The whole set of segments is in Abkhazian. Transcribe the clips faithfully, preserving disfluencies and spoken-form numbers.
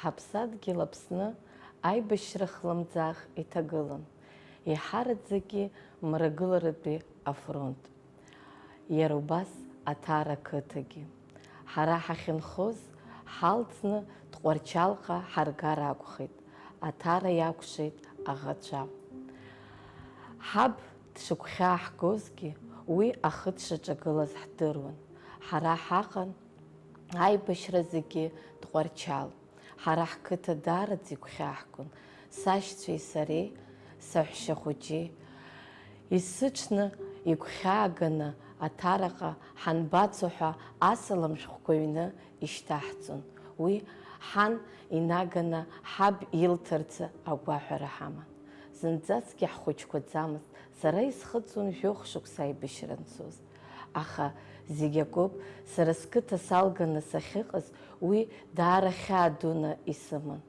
Ҳаԥсадгьыл Аԥсны аибашьра хлымӡаах иҭагылан, еиҳараӡакгьы мрагыларатәи афронт. Иара убас Аҭара ақыҭагьы. Ҳара ҳахьынхоз ҳалҵны Тҟәарчалҟа ҳаргар акәхеит, Аҭара иакәшеит аӷацәа. Ҳаб дшыгәхьааҳгозгьы, уи ахы дшаҿагылаз ҳдыруан. Ҳара ҳаҟан аибашьра зегьы Тҟәарчал. Ҳара ҳқыҭа даараӡа игәхьааҳгон, сашьцәеи сареи, саҳәшьа хәыҷи. Есыҽны игәхьааганы Аҭараҟа ҳанбацо ҳәа асалам шәҟәқәа ҩны ишьҭаҳҵон. Уи ҳан инаганы ҳаб илҭарцы агәаҳәара ҳаман. Зынӡаскгьы ҳхәыҷқәаӡамызт, сара исхыҵуан жәохә шықәса аибашьра анцоз. Аха зегь акоуп, сара сқыҭа салганы сахьыҟаз, уи даара хьаа дуны исыман.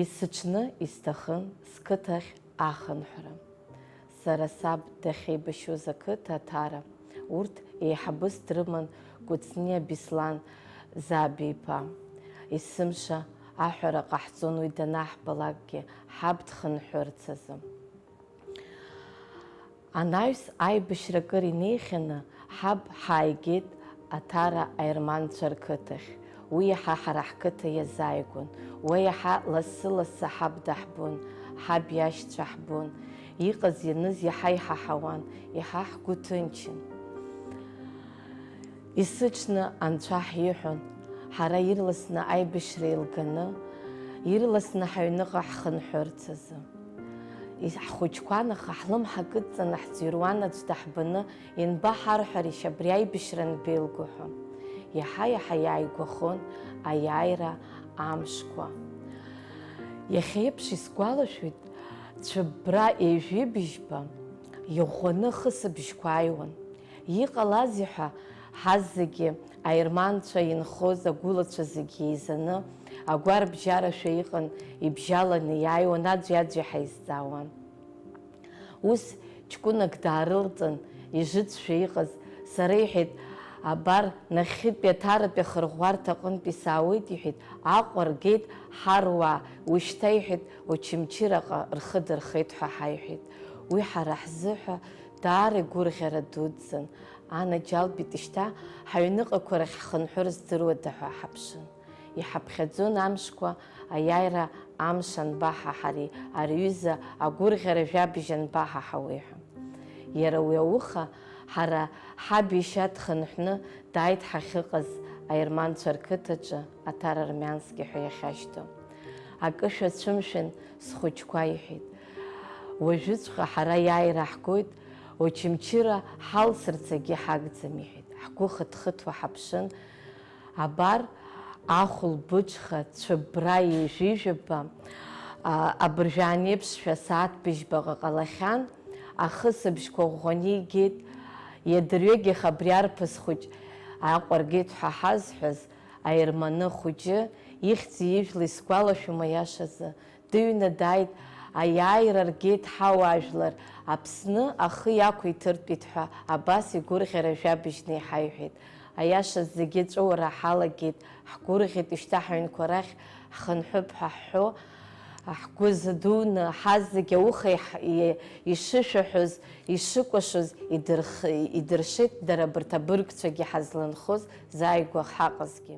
Есыҽны исҭахын сқыҭахь ахынҳәра. Сара саб дахьеибашьуаз ақыҭа Аҭара, урҭ еиҳабыс дрыман Кәыҵниа Беслан Заабеиԥа. Есымша аҳәара ҟаҳҵон уи данаҳбалакгьы, ҳаб дхынҳәырц азы. Анаҩс аибашьра акыр инеихьаны, ҳаб ҳааигеит Аҭара аерманцәа рқыҭахь. Уи иаҳа ҳара ҳқыҭа иазааигәан. Уа иаҳа лассы-лассы ҳаб даҳбон, ҳаб иашьцәа ҳбон. Иҟаз-ианыз иаҳа иҳаҳауан, иаҳа ҳгәы ҭынчын. Есыҽны анцәа ҳиҳәон, ҳара ирласны аибашьра еилганы, ирласны ҳаҩныҟа ҳхынҳәырц азы. Ис-, ҳхәыҷқәан, аха ҳлымҳа кыдҵаны ҳӡырҩуан аӡә даҳбаны, ианбаҳарҳәаришь абри аибашьра анбеилго ҳәа. Иаҳа-иаҳа иааигәахон аиааира амшқәа. Иахьа еиԥш исгәалашәоит, цәыббра ҩажәи быжьба иӷәӷәаны ахысыбжьқәа ааиуан. Иҟалазеи ҳәа ҳазегьы аерманцәа инхоз агәылацәа зегьы еизаны, агәарабжьарашәа иҟан, ибжьаланы иааиуан, аӡәи-аӡәи ҳаизҵаауан. Ус ҷкәынак даарылҵын, ижыцәшәа иҟаз, сара иҳәеит, абар, нахьхьытәи Аҭаратәи ахырӷәӷәарҭа аҟынтәи саауеит, иҳәеит, Аҟәа ргеит ҳаруаа, ушьҭа, иҳәеит, Очамчыраҟа рхы дырхеит ҳәа ҳаиҳәеит. Уи ҳара ҳзыҳәа даара игәырӷьара дуӡӡан, анаџьалбеит, шьҭа ҳаҩныҟақәа рахь ҳхынҳәыр здыруада ҳәа ҳаԥшын. Иҳаԥхьаӡон амшқәа, аиааира амш анбаҳаҳари, ари аҩыза агәырӷьара жәабжь анбаҳаҳауеи ҳәа. Иара уи ауха, ҳара ҳаб ишьа дхынҳәны дааит ҳахьыҟаз аерманцәа рқыҭаҿы, Аҭара Армянски ҳәа иахьашьҭоу. Акы шәацәымшәан, схәыҷқәа, иҳәеит. Уажәыҵәҟьа ҳара иааира ҳгоит, Очамчыра ҳалсырц акгьы ҳагӡам, иҳәеит. Ҳгәы хыҭхыҭуа ҳаԥшын, абар, ахәылбыҽха цәыббра ҩажәи жәаба, а, абыржәы ан еиԥшшәа асааҭ быжьбаҟа ҟалахьан, ахысыбжьқәа ӷәӷәаны игеит, иадырҩегьых абри арԥыс хәыҷ Аҟәа ргеит ҳәа ҳазҳәаз аерманы хәыҷы ихьӡи ижәлеи сгәалашәом аиашазы, дыҩны дааит, аиааира ргеит ҳауаажәлар, Аԥсны ахы иақәиҭыртәит ҳәа абас игәырӷьара жәабжьны иҳаиҳәеит. Аиаша зегьы ҵәыуара ҳалагеит, ҳгәырӷьеит, ишьҭа ҳаҩнқәа рахь ҳхынҳәып ҳәа ҳҳәо, ҳгәы задуны, ҳазегь ауха иҳ-, и-, ишышәаҳәоз, ишыкәашоз идырх-, идыршеит дара абарҭ абыргцәагьы ҳазланхоз зааигәа ҳаҟазгьы.